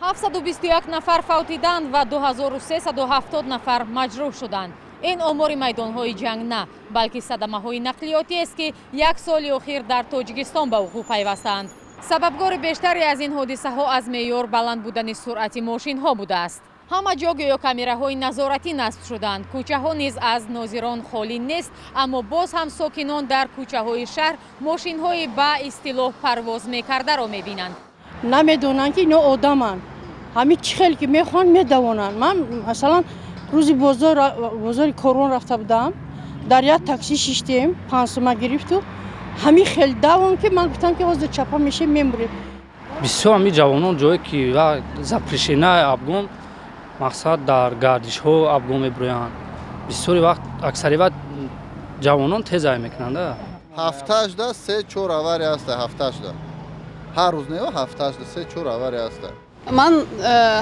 721 нафар фавтиданд ва 2370 нафар маҷрӯҳ шуданд. Ин омори майдонҳои ҷанг на, балки садамаҳои нақлиётиест, ки як соли охир дар Тоҷикистон ба вуқӯъ пайвастаанд. Сабабгори бештаре аз ин ҳодисаҳо аз меъёр баланд будани суръати мошинҳо будааст. Ҳама ҷо гӯё камераҳои назоратӣ насб шуданд. Кӯчаҳо низ аз нозирон холӣ нест, аммо боз ҳам сокинон дар кӯчаҳои шаҳр мошинҳои ба истилоҳ парвоз мекардаро мебинанд. Намедонанд, ки ино одаманд. Ҳамин чӣ хел ки мехоҳанд, медавонанд. Ман, масалан, рӯзи бозор, бозори Корвон рафта будам, дар як такси шиштем, 5 сума гирифту ҳамин хел давон, ки ман гуфтам, ки ҳозир чапа мешем, мемурем. Бисёр ҳамин ҷавонон ҷое ки запрещена обгон, мақсад, дар гардишҳо обгон мебироянд. Бисёри вақт, аксари вақт ҷавонон тез ай мекунанд. Ҳафташда се чор авария ҳаста. Ҳафташда, ҳар рӯз не, ҳафташда се чор авария ҳаста. Ман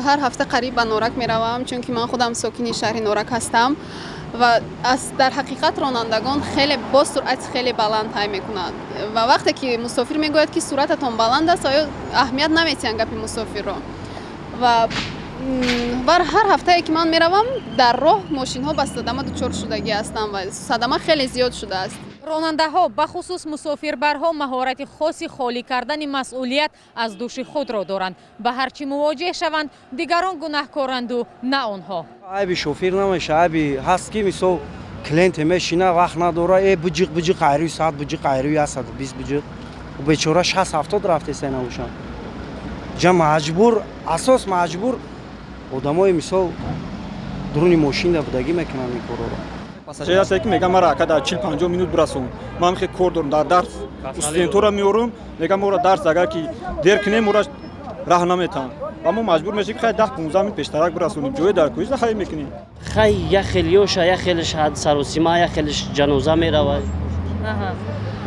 ҳар ҳафта қариб ба Норак меравам, чунки ман худам сокини шаҳри Норак ҳастам ва дар ҳақиқат ронандагон хеле бо суръати хеле баланд ҳай мекунанд. Ва вақте ки мусофир мегӯяд, ки суръататон баланд аст, оё аҳамият наметиҳанд гапи мусофирро. Ва ҳар ҳафтае ки ман меравам, дар роҳ мошинҳо ба садама дучор шудагӣ ҳастанд ва садама хеле зиёд шудааст. Ронандаҳо, бахусус мусофирбарҳо, маҳорати хоси холӣ кардани масъулият аз дӯши худро доранд. Ба ҳар чӣ мувоҷеҳ шаванд, дигарон гунаҳкоранду на онҳо. Айби шофир намеша, айби ҳаст, ки мисол клиенте мешина, вақт надора, э буҷиқ, буҷиқ, айрӯи саат буҷиқ, айрӯи 120 буҷиқ, бечора 60-70 рафтеса набошанд. Ҷа маҷбур, асос маҷбур одамои, мисол, дуруни мошинда будагӣ мекунанд ин корҳоро. Пассажир ҳасте, ки мегӯяд, мара ака дар 40-50 минут бирасон, ман хеле кор дорам, дар дарс студентҳоро меорам. Мегӯям, моро дарс агар ки дер кунем, моро раҳ наметаҳанд ва мо маҷбур мешем, ки хай 10-15 минут пештарак бирасонем. Ҷое дар кӯҷа хай мекунем. Хай, як хелиёша, як хелиш саросима, як хелиш ҷаноза меравад,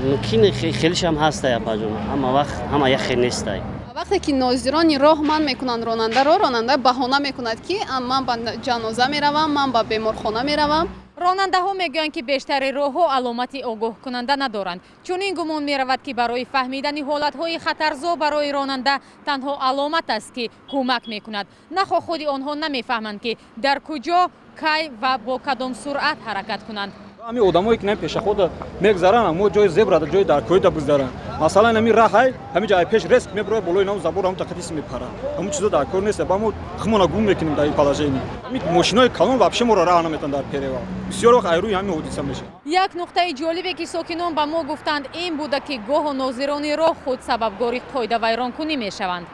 мумкин хелишам ҳастай, апаҷон. Ҳама вақт ҳама як хел нестай. Вақте ки нозирони роҳ манъ мекунанд ронандаро, ронанда баҳона мекунад, ки ман ба ҷаноза меравам, ман ба беморхона меравам. Ронандаҳо мегӯянд, ки бештари роҳҳо аломати огоҳкунанда надоранд. Чунин гумон меравад, ки барои фаҳмидани ҳолатҳои хатарзо барои ронанда танҳо аломат аст, ки кӯмак мекунад. Нахо худи онҳо намефаҳманд, ки дар куҷо, кай ва бо кадом суръат ҳаракат кунанд. Ҳамин одамое ки пешахода мегзаранд, мо ҷои зебрада, ҷои дар коида бигзаранд. Масалан, ҳамин раҳай, ҳамин ҷо ай пеш резко мебирояд, болои нам забор ҳам тақатис мепарад. Ҳамун чизо дар кор нест. Ба мо хумона гум мекунем дар ин положение. Ҳамин мошинои калон вообще моро раҳ наметанд дар перевал. Бисёр вақт айрӯи ҳамин ҳодиса мешавад. Як нуқтаи ҷолибе, ки сокинон ба мо гуфтанд, ин буда, ки гоҳу нозирони роҳ худ сабабгори қоидавайронкунӣ мешаванд.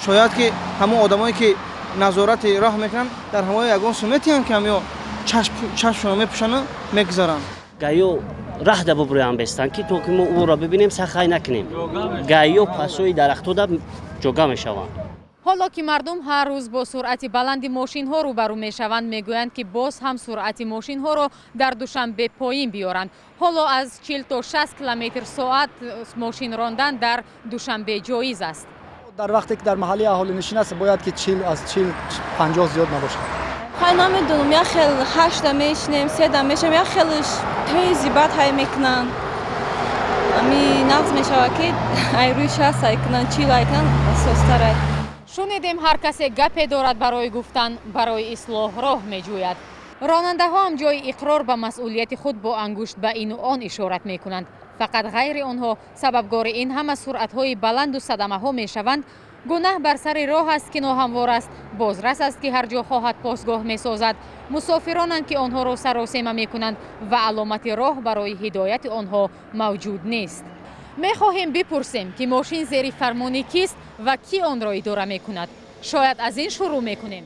Шояд ки ҳамон одамое ки назорати роҳ мекунанд, дар ҳамои ягон суметиям, ки ҳамё чашмшонро мепӯшану мегузаранд. Гаё раҳ да бубурӯям бестанд, ки то ки мо ӯро бибинем, сахай накунем. Гаё пасои дарахтода ҷога мешаванд. Ҳоло ки мардум ҳар рӯз бо суръати баланди мошинҳо рӯбарӯ мешаванд, мегӯянд, ки боз ҳам суръати мошинҳоро дар Душанбе поин биёранд. Ҳоло аз 40 то 60 километр соат мошин рондан дар Душанбе ҷоиз аст. Дар вақте ки дар маҳаллаи аҳолинишин аст, бояд ки 40, аз 40-50 зиёд набошад. Хай, намедонам, як хел ҳашта мешинем, седа мешинем, як хелш тези бад ҳай мекунанд. Ами нағз мешавад, ки ай рӯи 60 ай кунанд, 40 ай кунанд, состарай. Шунидем, ҳар касе гапе дорад барои гуфтан, барои ислоҳ роҳ меҷӯяд. Ронандаҳо ҳам ҷои иқрор ба масъулияти худ бо ангушт ба ину он ишорат мекунанд. Фақат ғайри онҳо сабабгори ин ҳама суръатҳои баланду садамаҳо мешаванд. Гунаҳ бар сари роҳ аст, ки ноҳамвор аст, бозрас аст, ки ҳар ҷо хоҳад посгоҳ месозад, мусофиронанд, ки онҳоро саросема мекунанд ва аломати роҳ барои ҳидояти онҳо мавҷуд нест. Мехоҳем бипурсем, ки мошин зери фармони кист ва кӣ онро идора мекунад. Шояд аз ин шурӯъ мекунем.